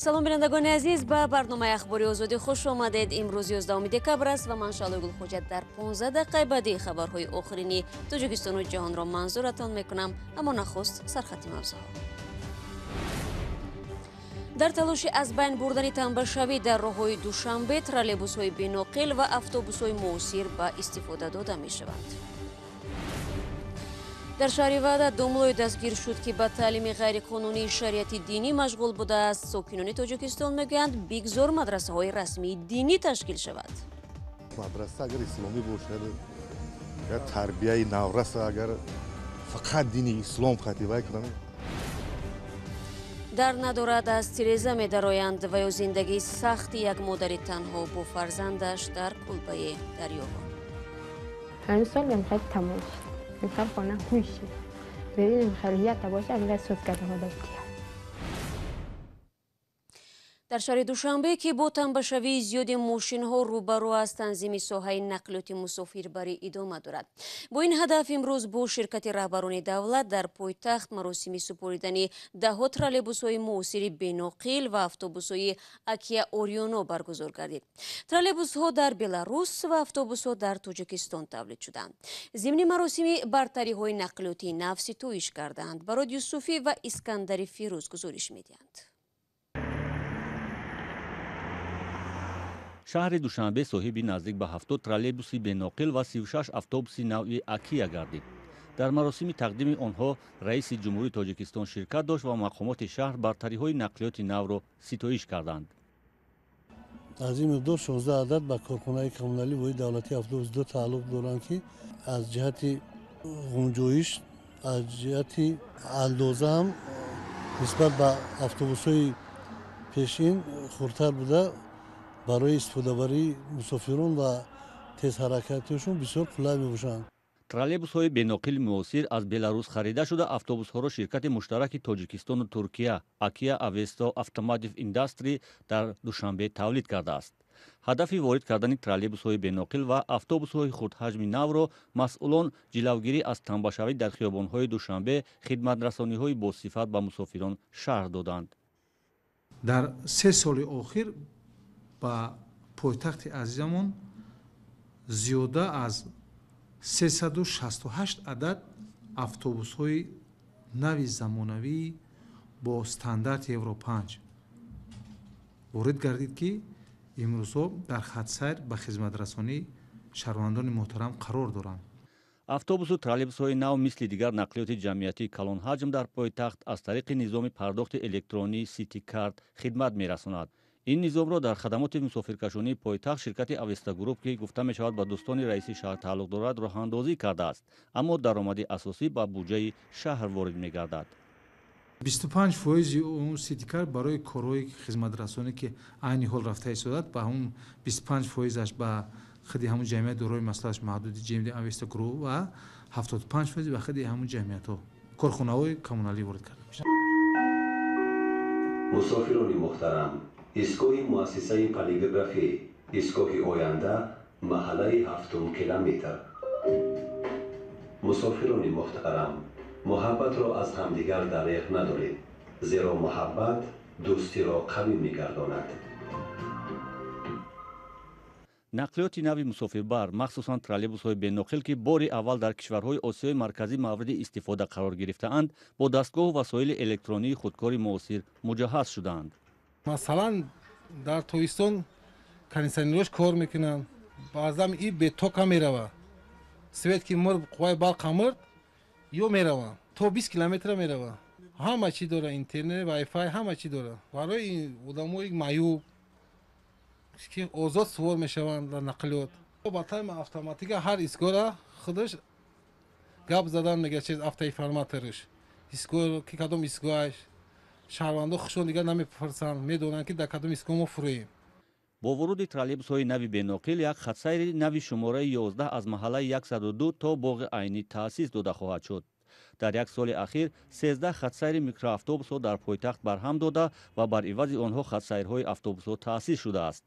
Салом, бинандагони азиз, ба барномаи Ахбори Озодӣ хуш омадед. Имрӯз 11 декабр аст ва ман Шаҳлои Гулхоҷа дар 15 дақиқаи баъдӣ хабарҳои охирини Тоҷикистону ҷаҳонро манзуратон мекунам. Аммо нахуст сархати мавзӯъҳо. Дар талоши аз байн бурдани танбашавӣ дар роҳҳои Душанбе, троллейбусҳои беноқил ва автобусҳои муосир ба истифода дода мешаванд. Дар шаҳри Ваҳдат домлое дастгир шуд, ки ба таълими ғайриқонунии шариати динӣ машғул будааст. Сокинони Тоҷикистон мегӯянд, бигзор мадрасаҳои расмии динӣ ташкил шавад. Мадраса агар исломӣ бошад, агар тарбияи навраса, агар фақат дини ислом хативай кунанд. Дар надорад аз тиреза медароянд ва ё зиндагии сахти як модари танҳо бо фарзандаш дар кулбаи дарёҳо. Ҳамин сол мехоҳад тамом шуд. Мехоҳам хона ҳуй шуд. Бибинем хелията боша, ҳамин соз карда бития. Дар шаҳри Душанбе, ки бо танбашавии зиёди мошинҳо рӯбарӯ аст, танзими соҳаи нақлиёти мусофирбарӣ идома дорад. Бо ин ҳадаф имрӯз бо ширкати раҳбарони давлат дар пойтахт маросими супоридани даҳҳо троллейбусҳои муосири беноқил ва автобусҳои Акия Ориёно баргузор гардид. Троллейбусҳо дар Беларус ва автобусҳо дар Тоҷикистон тавлид шуданд. Зимни маросими бартариҳои нақлиётии нав ситоиш карданд. Барод Юсуфӣ ва Искандари Фирӯз гузориш медиҳанд. Шаҳри Душанбе соҳиби наздик ба 70 троллейбуси беноқил ва 36 автобуси навъи Акия гардид. Дар маросими тақдими онҳо раиси Ҷумҳурии Тоҷикистон ширкат дошт ва мақомоти шаҳр бартариҳои нақлиёти навро ситоиш карданд. Аз ин миқдор 16 адад ба корхонаи коммуналӣ воҳиди давлатии автобус 2 тааллуқ доранд, ки аз ҷиҳати ғунҷоиш, аз ҷиҳати андоза ҳам нисбат ба автобусҳои пешин хурдтар буда, барои истифодабарии мусофирон ва тезҳаракатиашон бисёр қулай мебошанд. Троллейбусҳои беноқили муосир аз Беларус харида шуда, автобусҳоро ширкати муштараки Тоҷикистону Туркия Акия Авесто Автоматив Индастри дар Душанбе тавлид кардааст. Ҳадафи ворид кардани троллейбусҳои беноқил ва автобусҳои хурдҳаҷми навро масъулон ҷилавгирӣ аз танбашавӣ дар хиёбонҳои Душанбе, хидматрасониҳои босифат ба мусофирон шарҳ доданд. Дар 3 соли охир ба пойтахти азизамон зиёда аз 368 адад автобусҳои нави замонавӣ бо стандарти Евро 5 ворид гардид, ки имрӯзҳо дар хатсайр ба хизматрасонии шаҳрвандони муҳтарам қарор доранд. Автобусу троллейбусҳои нав мисли дигар нақлиёти ҷамъиятии калонҳаҷм дар пойтахт аз тариқи низоми пардохти электронии Сити-карт хидмат мерасонад. Ин низомро дар хадамоти мусофиркашонии пойтахт ширкати Авеста Груп, ки гуфта мешавад ба дӯстони раиси шаҳр тааллуқ дорад, роҳандозӣ кардааст, аммо даромади асосӣ ба буҷаи шаҳр ворид мегардад. 25% он Сити-карт барои корҳои хизматрасонӣ, ки айни ҳол рафта истодад, ба ҳамун 25%-аш ба худи ҳамун ҷамъият дорои масъулияташ маҳдуди ҷамъияти Авеста Груп ва 75% ба худи ҳамун ҷамъиятҳо, корхонаҳои коммуналӣ ворид карда мешавад. Мусофирони муҳтарам, истгоҳи муассисаи полиграфӣ, истгоҳи оянда, маҳаллаи 7 километр. Мусофирони муҳтарам, муҳаббатро аз ҳамдигар дареғ надоред, зеро муҳаббат дӯстиро қавӣ мегардонад. Нақлиёти нави мусофирбар, махсусан троллейбусҳои беноқил, ки бори аввал дар кишварҳои Осиёи Марказӣ мавриди истифода қарор гирифтаанд, бо дастгоҳу васоили электронии худкори муосир муҷаҳҳаз шудаанд. Масалан, дар тобистон кондитсионерҳош кор мекунанд, баъзан и бетока меравад, свет ки мурд, қувваи барқ мурд, ё мераванд то 20 километра мераванд. Ҳама чӣ дора, интернет, вайфай, ҳама чӣ дора. Барои одамои маъюб, ки озод сувор мешаванд дар нақлиёт. Ба тайми автоматика ҳар истгоҳра худаш гап задан мегӯяд, чиз автоинформаторш истгоҳ ки кадом истгоҳаш, шаҳрвандо худшон дигар намепурсанд, медонанд, ки дар кадом истгоҳ мо фурӯем. Бо вуруди троллейбусҳои нави беноқил як хатсайри нави шумораи 11 аз маҳаллаи 102 то Боғи Айнӣ таъсис дода хоҳад шуд. Дар як соли ахир 13 хатсайри микроавтобусҳо дар пойтахт барҳам дода ва бар ивази онҳо хатсайрҳои автобусҳо таъсис шудааст.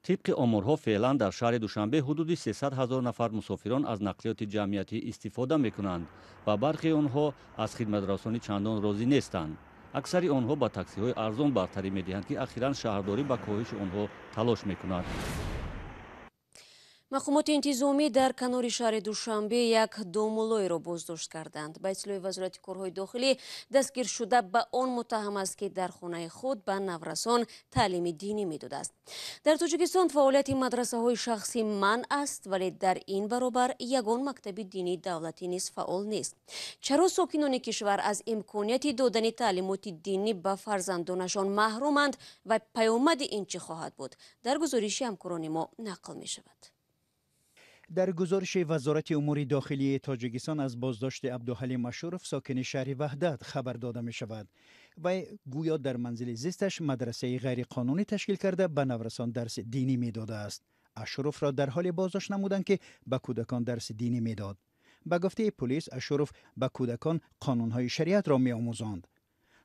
Тибқи оморҳо, феълан дар шаҳри Душанбе ҳудуди 300 ҳазор нафар мусофирон аз нақлиёти ҷамъиятӣ истифода мекунанд ва бархе онҳо аз хидматрасонӣ чандон розӣ нестанд. Аксари онҳо ба таксиҳои арзон бартарӣ медиҳанд, ки ахиран шаҳрдорӣ ба коҳиши онҳо талош мекунад. Мақомоти интизомӣ дар канори шаҳри Душанбе як домуллоеро боздошт карданд. Ба иттилои Вазорати корҳои дохилӣ, дастгиршуда ба он муттаҳам аст, ки дар хонаи худ ба наврасон таълими динӣ медодааст. Дар Тоҷикистон фаъолияти мадрасаҳои шахсӣ манъ аст, вале дар ин баробар ягон мактаби динии давлатӣ низ фаъол нест. Чаро сокинони кишвар аз имконияти додани таълимоти динӣ ба фарзандонашон маҳруманд ва паёмади ин чӣ хоҳад буд? Дар гузориши ҳамкорони мо нақл мешавад. Дар гузориши Вазорати умури дохилии Тоҷикистон аз боздошти Абдуҳалим Ашуров, сокини шаҳри Ваҳдат, хабар дода мешавад. Вай гӯё дар манзили зисташ мадрасаи ғайриқонунӣ ташкил карда, ба наврасон дарси динӣ медодааст. Ашуровро дар ҳоле боздошт намуданд, ки ба кӯдакон дарси динӣ медод. Ба гуфтаи полис, Ашуров ба кӯдакон қонунҳои шариатро меомӯзонд.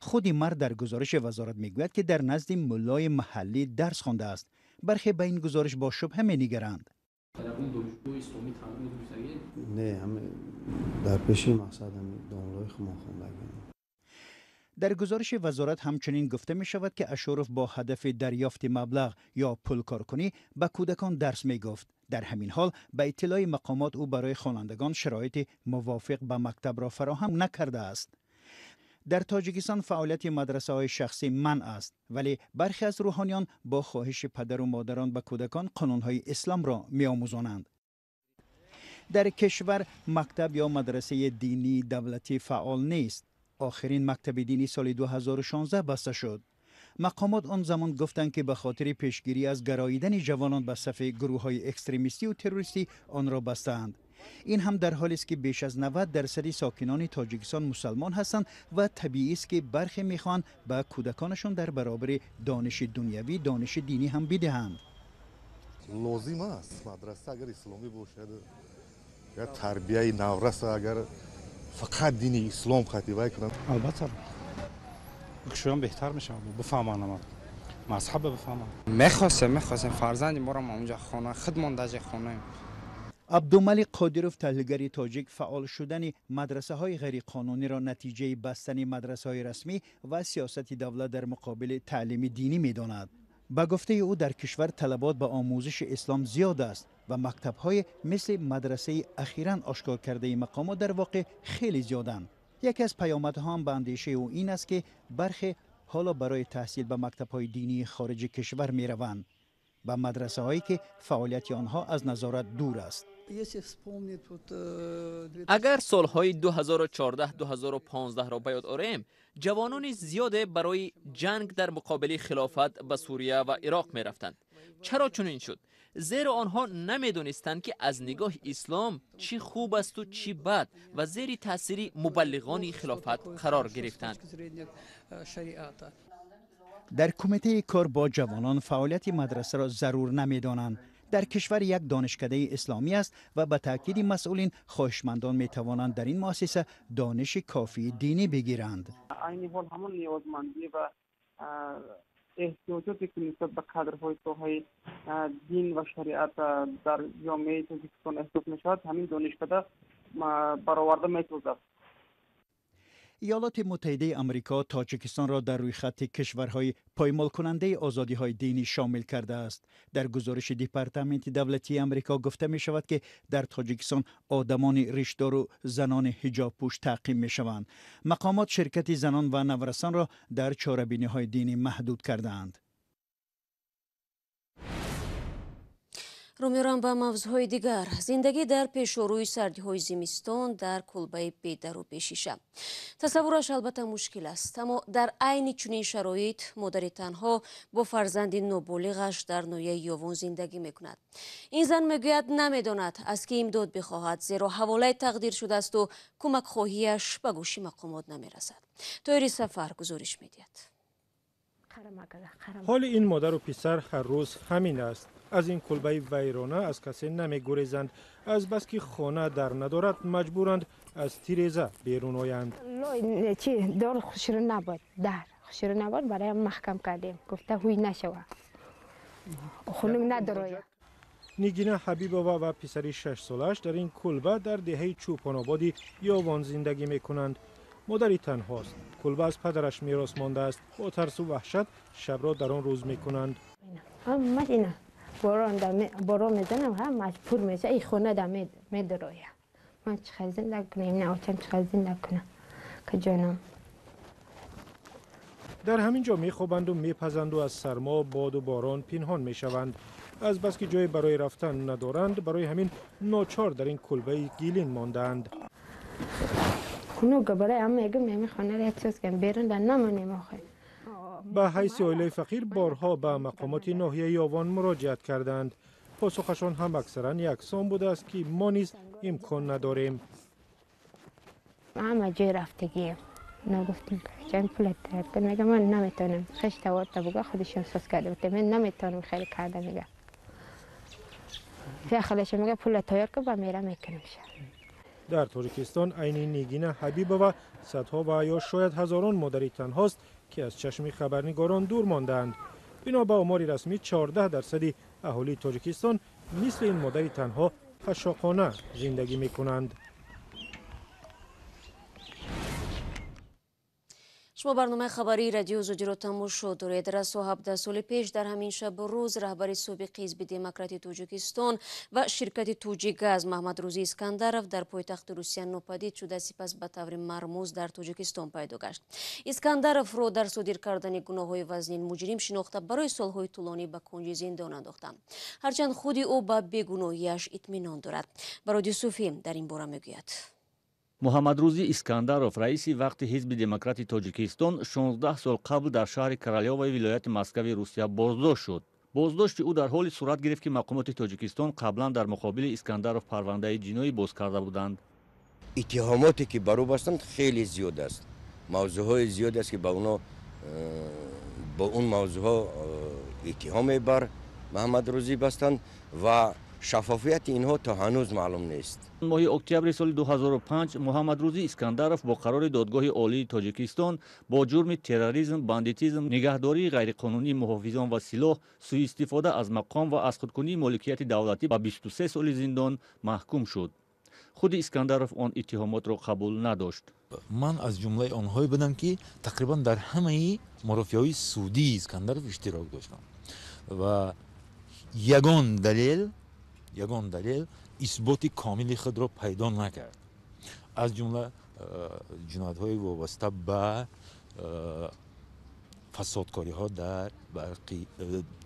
Худи мард дар гузориши вазорат мегӯяд, ки дар назди муллои маҳаллӣ дарс хондааст. Бархе ба ин гузориш бо шубҳа менигаранд. Не, дар пеши мақсад домлои худмон хондагӣ. Дар гузориши вазорат ҳамчунин гуфта мешавад, ки Ашуров бо ҳадафи дарёфти маблағ ё пулкоркунӣ ба кӯдакон дарс мегуфт. Дар ҳамин ҳол, ба иттилои мақомот, ӯ барои хонандагон шароити мувофиқ ба мактабро фароҳам накардааст. Дар Тоҷикистон фаъолияти мадрасаҳои шахсӣ манъ аст, вале бархе аз рӯҳониён бо хоҳиши падару модарон ба кӯдакон қонунҳои исломро меомӯзонанд. Дар кишвар мактаб ё мадрасаи динии давлатӣ фаъол нест. Охирин мактаби динӣ соли 2016 баста шуд. Мақомот он замон гуфтанд, ки ба хотири пешгирӣ аз гароидани ҷавонон ба сафи гурӯҳҳои экстремистию террористӣ онро бастаанд. Ин ҳам дар ҳолест, ки беш аз 90% сокинони Тоҷикистон мусалмон ҳастанд ва табиист, ки бархе мехоҳанд ба кӯдаконашон дар баробари дониши дунявӣ дониши динӣ ҳам бидиҳанд. Лозим аст мадраса, агар исломӣ бошад, агар тарбияи навраса, агар фақат дини ислом хативай кунанд. Албатта, кушоям беҳтар мешавад, бифаҳманд, мазҳаба бифаҳманд. Мехостем фарзанди моро онҷа хона, худмон даже хонаем. Абдумалик Қодиров, таҳлилгари тоҷик, фаъол шудани мадрасаҳои ғайриқонуниро натиҷаи бастани мадрасаҳои расмӣ ва сиёсати давлат дар муқобили таълими динӣ медонад. Ба гуфтаи ӯ, дар кишвар талабот ба омӯзиши ислом зиёд аст ва мактабҳое мисли мадрасаи ахиран ошкор кардаи мақомот дар воқеъ хеле зиёданд. Яке аз паёмадҳо ҳам ба андешаи ӯ ин аст, ки бархе ҳоло барои таҳсил ба мактабҳои динии хориҷи кишвар мераванд, ба мадрасаҳое ки фаъолияти онҳо аз назорат дур аст. Агар солҳои 2014-2015-ро ба ёд орем, ҷавонони зиёде барои ҷанг дар муқобили хилофат ба Сурия ва Ироқ мерафтанд. Чаро чунин шуд? Зеро онҳо намедонистанд, ки аз нигоҳи ислом чӣ хуб асту чӣ бад, ва зери таъсири мубаллиғони хилофат қарор гирифтанд. Дар кумитаи кор бо ҷавонон фаъолияти мадрасаро зарур намедонанд. Дар кишвар як донишкадаи исломӣ аст ва ба таъкиди масъулин, хоҳишмандон метавонанд дар ин муассиса дониши кофии динӣ бигиранд. Айни ҳол ҳамон ниёзмандӣ ва эҳтиёҷоте, ки нисбат ба кадрҳои соҳаи дин ва шариат дар ҷомеаи Тоҷикистон эҳсос мешавад, ҳамин донишкада бароварда месозад. Иёлоти Муттаҳидаи Амрико Тоҷикистонро дар рӯйхати кишварҳои поймолкунандаи озодиҳои динӣ шомил кардааст. Дар гузориши Департаменти давлатии Амрико гуфта мешавад, ки дар Тоҷикистон одамони ришдору занони ҳиҷобпӯш таъқиб мешаванд. Мақомот ширкати занон ва наврасонро дар чорабиниҳои динӣ маҳдуд кардаанд. Рӯ меорам ба мавзӯъҳои дигар. Зиндагӣ дар пешорӯи сардиҳои зимистон дар кулбаи бедару бешиша. Тасаввураш албатта мушкил аст, аммо дар айни чунин шароит модари танҳо бо фарзанди ноболиғаш дар ноҳияи Ёвон зиндагӣ мекунад. Ин зан мегӯяд, намедонад, аз кӣ имдод бихоҳад, зеро ҳаволаи тақдир шудаасту кӯмакхоҳияш ба гӯши мақомот намерасад. Тоири Сафар гузориш медиҳад. Ҳоли ин модару писар ҳар рӯз ҳамин аст. Аз ин кулбаи вайрона аз касе намегурезанд. Азбаски хона дар надорад, маҷбуранд аз тиреза берун оянд. Чи дор хушрӯ набуд, дар хушрӯ набуд, барои маҳкам кардем, гуфта ҳуй нашава, хунук надороя. Нигина Ҳабибова ва писари шашсолааш дар ин кулба дар деҳаи Чӯпонободи Ёвон зиндагӣ мекунанд. Модари танҳост. Кулба аз падараш мерос мондааст. Бо тарсу ваҳшат шабро дар он рӯз мекунанд. Борон мезанам, маҷбур меша, и хона да медароя. Ман чӣ хел зинда кунам, на очам чӣ хел зинда кунам, ки ҷонам. Дар ҳамин ҷо мехобанду мепазанду аз сармо, боду борон пинҳон мешаванд. Аз бас ки ҷое барои рафтан надоранд, барои ҳамин ночор дар ин кулбаи гилин мондаанд. Хунук барои ҳам мегӯм, ҳамин хонаро як чиз кунем, берун дар намонем охир. Ба ҳайси оилаи фақир борҳо ба мақомоти ноҳияи Ёвон муроҷиат карданд. Посухашон ҳам аксаран яксон будааст, ки мо низ имкон надорем. Ҳама ҷой рафтагием. Нагуфтем, чанд пул тайёр кун, мегам ман наметавонам. Хеш тавор та буга худашон соз карда буд. Ман наметавонам хеле карда мега. Фехалаш мега пул тайёр кун ба мера мекунам. Дар Тоҷикистон айни Нигина Ҳабибова садҳо ва ё шояд ҳазорон модари танҳост, ки аз чашми хабарнигорон дур мондаанд. Бино ба омори расмӣ, 14% аҳолии Тоҷикистон мисли ин модари танҳо қашшоқона зиндагӣ мекунанд. Шумо барномаи хабарии Радиои Озодиро тамошо доред. Расо 17 соли пеш дар ҳамин шабу рӯз раҳбари собиқи Ҳизби Демократи Тоҷикистон ва ширкати Тоҷикгаз Маҳмадрӯзӣ Искандаров дар пойтахти Русия нопадид шуда, сипас ба таври мармуз дар Тоҷикистон пайдо гашт. Искандаровро дар содир кардани гуноҳҳои вазнин муҷрим шинохта, барои солҳои тӯлонӣ ба кунҷи зиндон андохтанд. Ҳарчанд худи ӯ ба бегуноҳиаш итминон дорад. Бароди Суфӣ дар ин бора мегӯяд. Муҳаммадрӯзӣ Искандаров, раиси вақти Ҳизби Демократи Тоҷикистон, 16 сол қабл дар шаҳри Королёваи вилояти Москави Русия боздошт шуд. Боздошти ӯ дар ҳоле сурат гирифт, ки мақомоти Тоҷикистон қаблан дар муқобили Искандаров парвандаи ҷиноӣ боз карда буданд. Иттиҳомоте ки бар ӯ бастанд хеле зиёд аст. Мавзӯъҳои зиёд аст, ки ба оно бо он мавзӯъҳо иттиҳоме бар Маҳаммадрӯзӣ бастанд ва шаффофияти инҳо то ҳанӯз маълум нест. Моҳи октябри соли 2005 Муҳаммадрӯзӣ Искандаров бо қарори Додгоҳи Олии Тоҷикистон бо ҷурми терроризм, бандитизм, нигаҳдории ғайриқонунии муҳофизон ва силоҳ, сӯистифода аз мақом ва аз худкунии моликияти давлатӣ ба 23 соли зиндон маҳкум шуд. Худи Искандаров он иттиҳомотро қабул надошт. Ман аз ҷумлаи онҳое будам, ки тақрибан дар ҳамаи мурофиаҳои судии Искандаров иштирок доштам ва ягон далел исботи комили худро пайдо накард. Аз ҷумла ҷиноятҳои вобаста ба фасодкориҳо дар барқи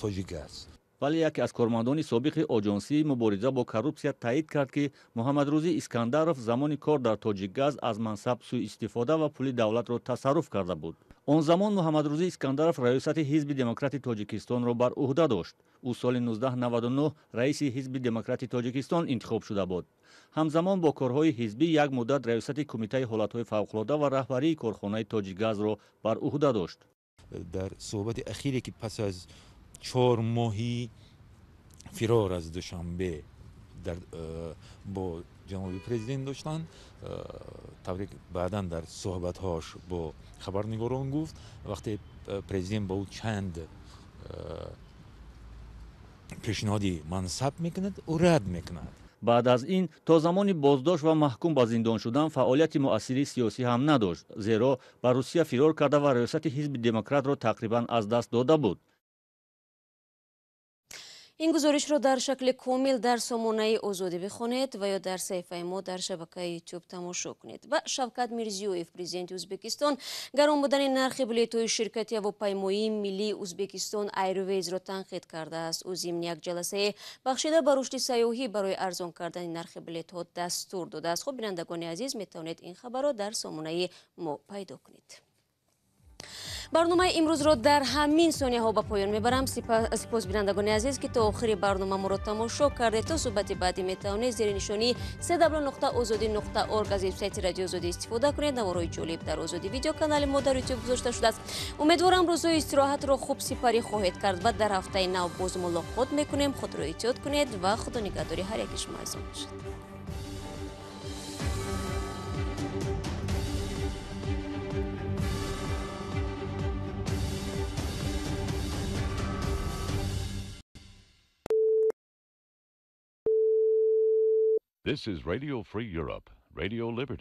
Тоҷикгаз. Вале яке аз кормандони собиқи оҷонсии мубориза бо коррупсия таъид кард, ки Муҳаммадрӯзӣ Искандаров замони кор дар Тоҷикгаз аз мансаб сӯистифода ва пули давлатро тасарруф карда буд. Он замон Муҳаммадрӯзӣ Искандаров раёсати Ҳизби Демократи Тоҷикистонро бар ӯҳда дошт. Ӯ соли 1999 раиси Ҳизби Демократи Тоҷикистон интихоб шуда буд. Ҳамзамон бо корҳои ҳизбӣ як муддат раёсати Кумитаи ҳолатҳои фавқулода ва раҳбарии корхонаи Тоҷикгазро бар ӯҳда дошт. Дар суҳбати ахире, ки пас аз 4 моҳи фирор аз Душанбе бо ҷаноби президент доштанд, тавре баъдан дар суҳбатҳош бо хабарнигорон гуфт, вақте президент ба ӯ чанд пешниҳоди мансаб мекунад, ӯ рад мекунад. Баъд аз ин то замони боздошт ва маҳкум ба зиндон шудан фаъолияти муассири сиёсӣ ҳам надошт, зеро ба Русия фирор карда ва раёсати Ҳизби Демократро тақрибан аз даст дода буд. Ин гузоришро дар шакли комил дар сомонаи Озодӣ бихонед ва ё дар саҳифаи мо дар шабакаи Ютуб тамошо кунед. Ва Шавкат Мирзиёев, президенти Ӯзбекистон, гарон будани нархи билетҳои ширкати ҳавопаймоии миллии Ӯзбекистон Airways-ро танқид кардааст. Ӯ зимни як ҷаласае бахшида ба рушди сайёҳӣ барои арзон кардани нархи билетҳо дастур додааст. Хуб, бинандагони азиз, метавонед ин хабарро дар сомонаи мо пайдо кунед. Барномаи имрӯзро дар ҳамин сонияҳо ба поён мебарам. Сипос бинандагони азиз, ки то охири барнома моро тамошо кардед. То суҳбати баъдӣ метавонед зери нишонии www.ozodi.org аз вебсайти Радиои Озодӣ истифода кунед. Наворҳои ҷолиб дар Озодӣ видеоканали мо дар Ютуб гузошта шудааст. Умедворам рӯзҳои истироҳатро хуб сипарӣ хоҳед кард ва дар ҳафтаи нав боз мулоқот мекунем. Худро эҳтиёт кунед ва худо нигаҳдори ҳар яки шумо азизон бошад. This is Radio Free Europe, Radio Liberty.